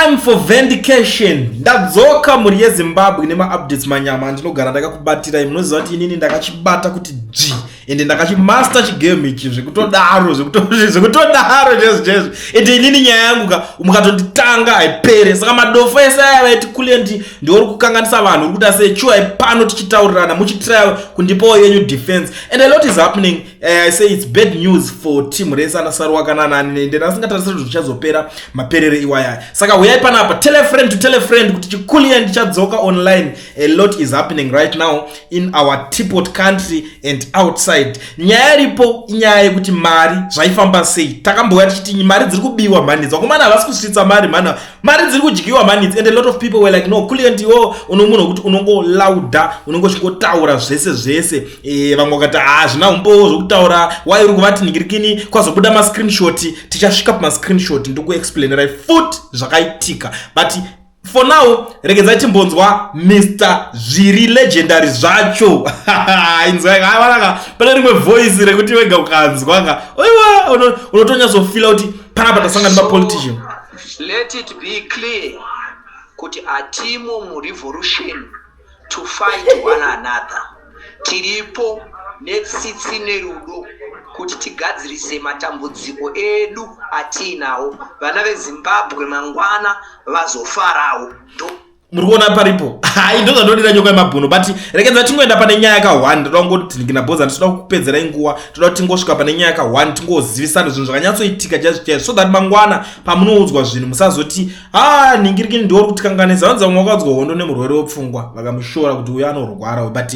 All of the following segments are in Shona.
Time for vindication. Ndadzoka mhuri yeZimbabwe nemaupdates manyama andinogara ndakakubatirai. Munoziva kuti inini ndakachibata kuti dzvi ende ndakachimaster chigame ichi zvekutodaro zvekutodaro chezvo chezvo. Ende inini nyaya yangu ka mukatonditanga haipere. Saka madofo ese aya vaiti kulendi ndiwo uri kukanganisa vanhu uri kuita sei chiwai pano tichitaurirana muchitry kundipawo yenyu defense and a lot is happening. I say it's bad news for team rese anasaruwa kana nani ende ndasingatarisiri kuti zvichazopera maperere iwaya. Saka huyai panapa, tell a friend to tell a friend kuti chikulian ndichadzoka online. A lot is happening right now in our teapot country and outside. Nyaya iripo inyaya yekuti mari zvaifamba sei. Takambouya tichiti mari dziri kubiwa mhani, vakomana havasi kusvitsa mari mhani, mari dziri kudyiwa mhani. And a lot of people were like, no, Kulliant, iwo uno munhu wekuti unongolauda, unonge uchingotaura zvese zvese. Vamwe vakati hazvina umbowo zvokutaura, wai uri kuvati ningirikini. Kwazobuda mascreenshot, tichasvika pamascreenshot ndikuexplainerai futi zvakaitika, but for now regedzai timbonzwa Mr Zviri Legendary zvacho. Inzwai, pane rimwe voice rekuti wega ukanzwa ka, oiwa, unotonyatsofila kuti panapa tasangana nemapolitician. Let it be clear kuti hatimo murevolution to fight one another. Tiripo netsitsi nerudo kuti tigadzirise matambudziko edu atiinawo, vana veZimbabwe mangwana vazofarawo. Muri kuona paripo, hai, ndo zvandodira nyoka yemabhuno. But rekedza tingoenda pane nyaya ka1. Ndoda kungoti ndikina bhoza, nditoda kupedzerai nguva. Toda kuti tingosvika pane nyaya ka1, tingozivisana zvinhu zvakanyatsoitika chaizvo chaizvo, so that mangwana pamunoudzwa zvinhu musazoti, ha, ningirikini ndiwo uri kutikanganisa. Vanzi vamwe vakaudzwa hondo nemurwere wepfungwa, vakamushora kuti uyo anorwara. But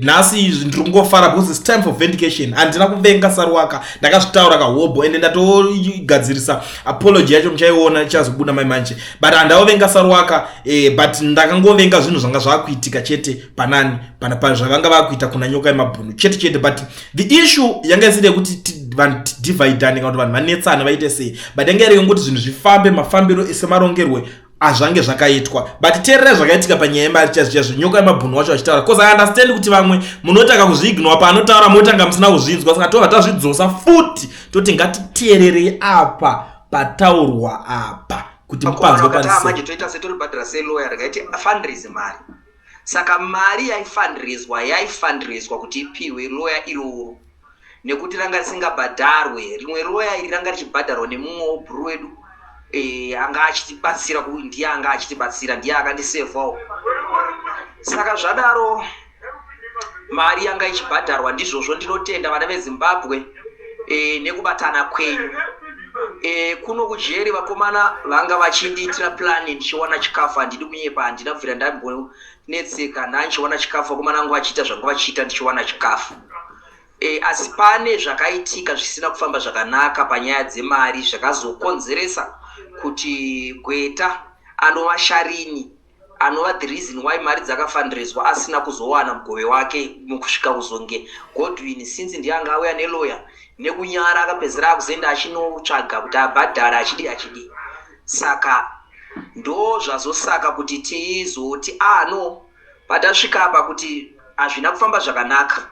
nhasi ndiri kungofara because it's time for vindication. Handina kuvenga Saruwaka, ndakazvitaura kahobho ende ndatogadzirisa apology yacho, muchaiona ichazobuda mai manje. But handaovenga Saruwaka, but ndakangovenga zvinhu zvanga zvakuitika chete panani pana zvavanga vakuita kuna nyoka yemabhunu chete chete. But the issue yanga isiri yekuti vanhu tidivhaidhane kana kuti vanhu vanetsane vaite sei, but yanga iri yekuti zvinhu zvifambe mafambiro semarongerwe azvange zvakaitwa. But teererai zvakaitika panyaya yemari chaizvo chaizvo, nyoka yemabhunu wacho achitaura, because I understand kuti vamwe munotanga kuzviignora paanotaura, motanga musina kuzvinzwa. Saka tobva tazvidzosa futi, toti ngatiteererei apa pataurwa apa kuti mupanzwe. Manje toita setoribhadhara seloya, rikaiti fundraise mari. Saka mari yaifundraiswa, yaifundraiswa kuti ipiwe loya iroro, nekuti ranga risingabhadharwe. Rimwe loya iri ranga richibhadharwa nemumwewo bhuru wedu anga achitibatsira, ndiye anga achitibatsira, ndiye akandisevhawo. Saka zvadaro mari yanga ichibhadharwa. Ndizvozvo, ndinotenda vana veZimbabwe nekubatana kwenyu. Kuno kujeri vakomana vanga vachindiitira plani, ndichiwana chikafu. Handidi kunyepa, handina kubvira ndambonetseka. Ndandichiwana chikafu, vakomana vangu vachiita zvanga vachiita, ndichiwana chikafu. Asi pane zvakaitika zvisina kufamba zvakanaka panyaya dzemari, zvakazokonzeresa kuti gweta anova Sharini, anova the reason why mari dzakafundraiswa, asina kuzowana mugove wake mukusvika kuzonge Godwin, since ndiye anga auya neloya, nekunyara akapedzisira akuzoenda achinotsvaga kuti abhadhara achidi achidi. Saka ndo zvazosaka kuti tizoti, ah no, patasvika apa kuti hazvina kufamba zvakanaka,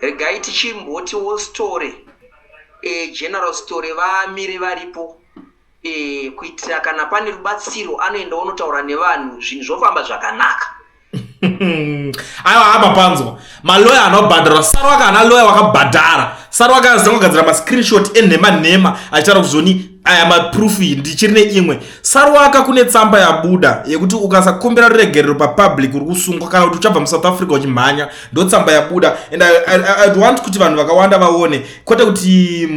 regai tichimbotiwo Story, General Story vamire varipo, kuitira kana pane rubatsiro anoenda onotaura nevanhu, zvinhu zvofamba zvakanaka. Aiwa, apa panzwa maloya anobhadharwa. Saruwaka ana loya wakabhadhara. Saruwaka azanga kugadzira mascreenshot enhema nhema achitaura kuzoni aya maproof. Iyi ndichiri neimwe. Saruwaka, kune tsamba yabuda yekuti ukasakumbira ruregerero papublic uri kusungwa kana kuti uchabva muSouth Africa uchimhanya. Ndo tsamba yabuda and I'd want kuti vanhu vakawanda vaone, kwete kuti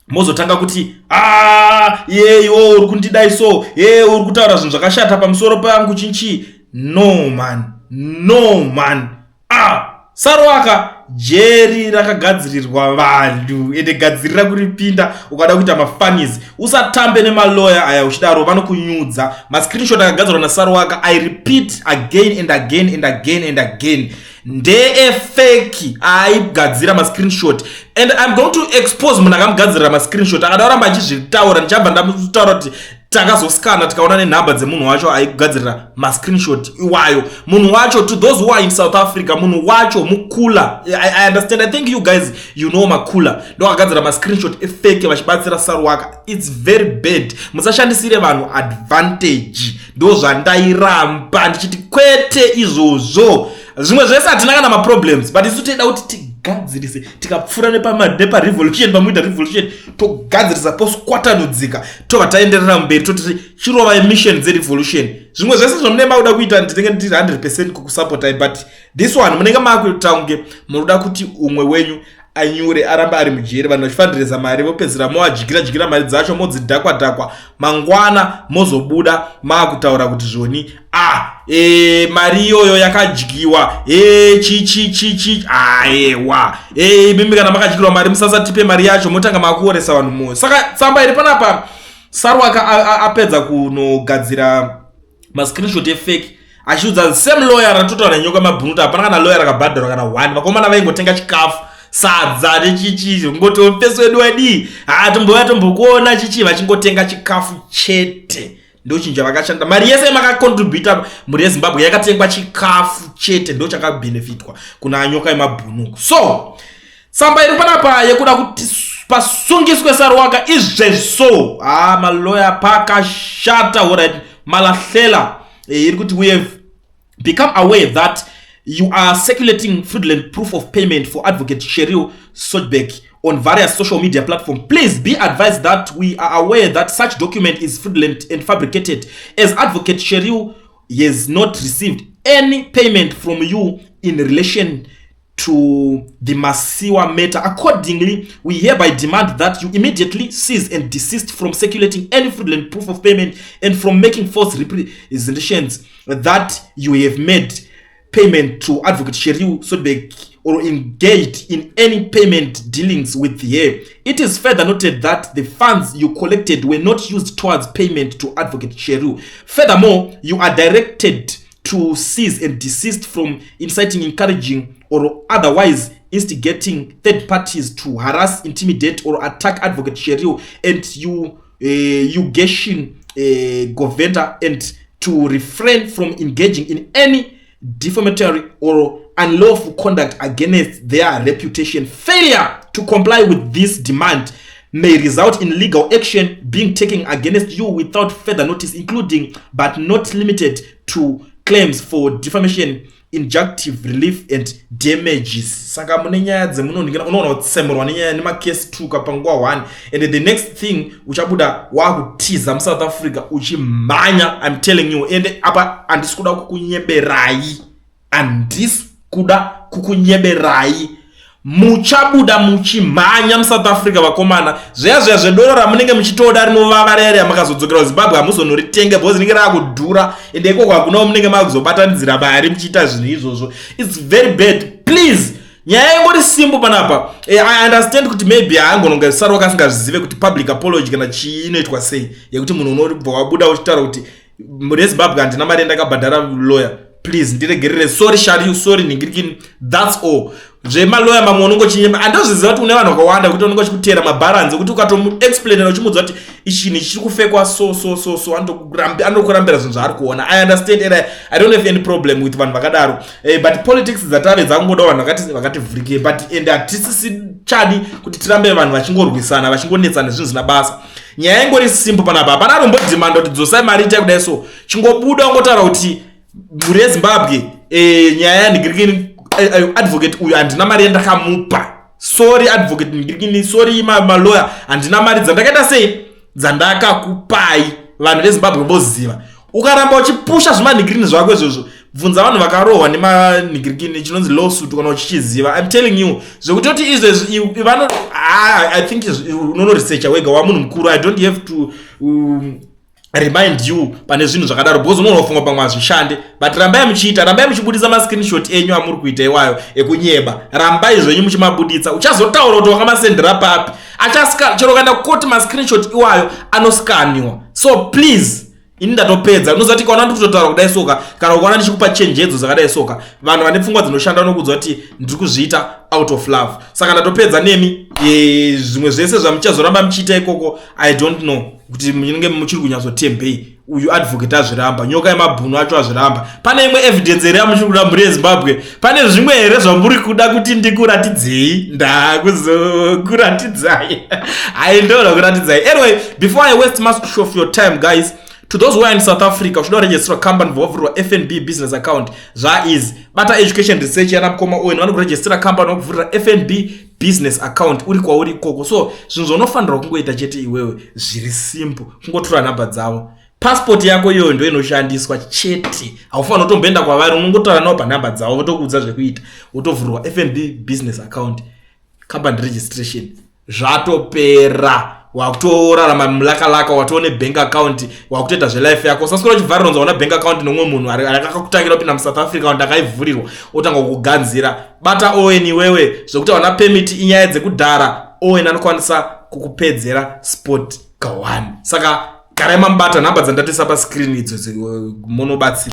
mozotanga kuti, a, ye, iwo uri kundidai, so ye uri kutaura zvinhu zvakashata pamusoro pangu chinchii. No man, no man. Ah, Saruwaka, jeri rakagadzirirwa vanhu ende gadzirira kuripinda. Ukada kuita mafunnies, usatambe nemaloya aya uchidaro, vanokunyudza. Mascreenshot akagadzirwa naSaruwaka, I repeat again and again and again and again, ndeefake. Aigadzira mascreenshot and I'm going to expose munhu akamugadzirira mascreenshot. Akada kuramba achizvitaura, ndichabva ndamutaura kuti Takazoskana, tikaona nenhamba dzemunhu wacho aigadzirira mascreenshot iwayo. Munhu wacho, to those who are in South Africa, munhu wacho mukula. I understand, I think you guys, you know makula ndo akagadzira mascreenshot efake vachibatsira Saruwaka. It's very bad. Musashandisire vanhu advantage. Ndo zvandairamba ndichiti kwete izvozvo. Zvimwe zvese hatina kana maproblems, but isu toida kuti tigadzirise. Tikapfuura neparevolution, pamuita revolution, togadzirisa, poskwatanudzika, tobva taenderera mberi, toti chirova mission dzerevolution. Zvimwe zvese zvamunenge makuda kuita, ndinenge ndiri 100% kukusapotai, but this one munenge makuita kunge munoda kuti umwe wenyu anyure, arambe ari mujeri, vanhu vachifundraisa mari, vopedzera movadyira dyira mari dzacho, modzidhakwa dhakwa. Mangwana mozobuda maakutaura kuti zvoni mari iyoyo yakadyiwa, chi chi chi chi. Aewa, imimi kana makadyirwa mari, musasatipe mari yacho, motanga makuoresa vanhu mwoyo. Saka tsamba iri panapa, Saruwaka apedza kunogadzira mascreenshot efake achiudza same lawyer ratotaura Nyoka Mabhunu kuti hapana kana lawyer rakabhadharwa kana one. Vakomana vaingotenga chikafu, sadza nechichi, ngoti mufesi wedu wadii, ha, tombouya tombokuona chichi, vachingotenga chikafu chete. Ndochinja vakashanda mari yese yamakacontributa, mhuri yeZimbabwe, yakatengwa chikafu chete. Ndo chakabhenefitwa kuna Nyoka yemabhunu. So tsamba iri panapa yekuda kuti pasungiswe Saruwaka izvezvo, ha, maloya pakashata. Alright, Malahlela, iri kuti, "We have become aware that you are circulating fraudulent proof of payment for Advocate Cheryl Sojberg on various social media platforms. Please be advised that we are aware that such document is fraudulent and fabricated, as Advocate Cheryl has not received any payment from you in relation to the Masiwa matter. Accordingly, we hereby demand that you immediately cease and desist from circulating any fraudulent proof of payment and from making false representations that you have made payment to Advocate Cheryl Sodberg or engaged in any payment dealings with her. It is further noted that the funds you collected were not used towards payment to Advocate Cheryl. Furthermore, you are directed to cease and desist from inciting, encouraging, or otherwise instigating third parties to harass, intimidate, or attack Advocate Cheryl and you, Yugeshin Govender, and to refrain from engaging in any defamatory or unlawful conduct against their reputation. Failure to comply with this demand may result in legal action being taken against you without further notice, including but not limited to claims for defamation, injunctive relief and damages." Saka mune nyaya dzemunonhingira, unoona kutsemurwa nenyaya nemakesi tuka panguva 1, and the next thing uchabuda wakutiza muSouth Africa uchimhanya. I'm telling you, and apa handisi kuda kukunyeberai, handisi kuda kukunyeberai. Muchabuda muchimhanya muSouth Africa, vakomana. Zviya zviya zvedoro ramunenge muchitoda rinovava rere, makazodzokera kuZimbabwe hamuzonoritenge because rinenge raakudhura, ende ikoko hakunawo munenge makuzobatanidzira mari muchiita zvinhu izvozvo. It's very bad. Please, nyaya ingori simple panapa. I understand kuti maybe haangononga Saruwaka asingazvizive kuti public apology kana chii inoitwa sei, yekuti munhu unobva wabuda uchitaura kuti mhuri yeZimbabwe, handina mari yandakabhadhara lawyer, please ndiregerere, sorry Cheryl, sorry ningirikini, that's all. Zvemaloya mamwe unongochinyema, handozviziva kuti une vanhu vakawanda kuti unonge uchikutera mabharanzi, ekuti ukatomuexplainera uchimuudza kuti ichi chinhu chiri kufekwa, so so so so, anokurambira zvinhu zvaari kuona. I understand and I don't have any problem with vanhu vakadaro, but politics dzatave dzakungoda vanhu vakativhurike, but and hatisisi chadi kuti tirambe vanhu vachingorwisana, vachingonetsana zvinhu zvisina basa. Nyaya ingori simple panapa. Hapana arombodhimanda kuti dzosai mari, itai kudai. So chingobuda ungotaura kuti mhuri yeZimbabwe, nyaya yanhingirikini, advocate uyu handina mari yandakamupa, sorry advocate nhingirikini, sorry maloya, handina mari dzandakaita sei dzandakakupai. Vanhu veZimbabwe voziva. Ukaramba uchipusha zvemanhingirikini zvako izvozvo, bvunza vanhu vakarohwa nemanhingirikini chinonzi lawsuit kana uchichiziva. I'm telling you, zvekutoti izvezvi vano, I think unonoresearcha wega, wamunhu mukuru. I don't have to remind you pane zvinhu zvakadaro, because unonofunga pamwe hazvishande, but rambai muchiita, rambai muchibudisa mascreenshot enyu amuri kuita iwayo ekunyeba. Rambai zvenyu muchimabuditsa. Uchazotaura kuti wakamasendera papi, chero ukaenda kukoti, mascreenshot iwayo anoskaniwa. So please, Ini ndatopedza. Unoziva kuti ukaona ndikutotaura kudai soka, kana ukaona ndichikupa chenjedzo dzakadai soka, vanhu vane pfungwa dzinoshanda vanokuudza kuti ndiri kuzviita out of love. Saka ndatopedza nemi. Zvimwe zvese zvamuchazoramba muchiita ikoko, I don't know kuti munenge muchiri kunyatsotembei. Uyu advocate azviramba, nyoka yemabhunu acho azviramba. Pane imwe evidence here yamuchiri kuda, mhuri yeZimbabwe? Pane zvimwe here zvamuri kuda kuti ndikuratidzei? Ndakuzokuratidzai, haindoda kuratidzai. Anyway, before I waste much of your time, guys, to those who are in South Africa, uchida kuregisterwa company, vovhurwa FNB business account, zvaizi bata Education Research yana mukoma Owen. Vanokuregistera company, vakuvhurira FNB business account uri kwauri ikoko. So zvinhu zvaunofanirwa kungoita chete iwewe zviri simple, kungotora nhamba dzavo, passport yako iyoyo ndo inoshandiswa chete. Haufanira kutomboenda kwavari, unongotaura navo panhamba dzavo, votokuudza zvekuita, wotovhurwa FNB business account, company registration, zvatopera. Wakutorarama mulakalaka, watoo nebank account, wakutoita zvelife yako. Usaswera uchivharirwa waona bank account nomumwe munhu akakakutangira kupinda muSouth Africa, kuti ndakaivhurirwa, otanga kukuganzira. Bata Owen iwewe. Zvekuti hauna permit inyaya dzekudhara. Owen anokwanisa kukupedzera sport ka1. Saka garai mamubata. Nhamba dzandatoisa pascreen idzo, munobatsira.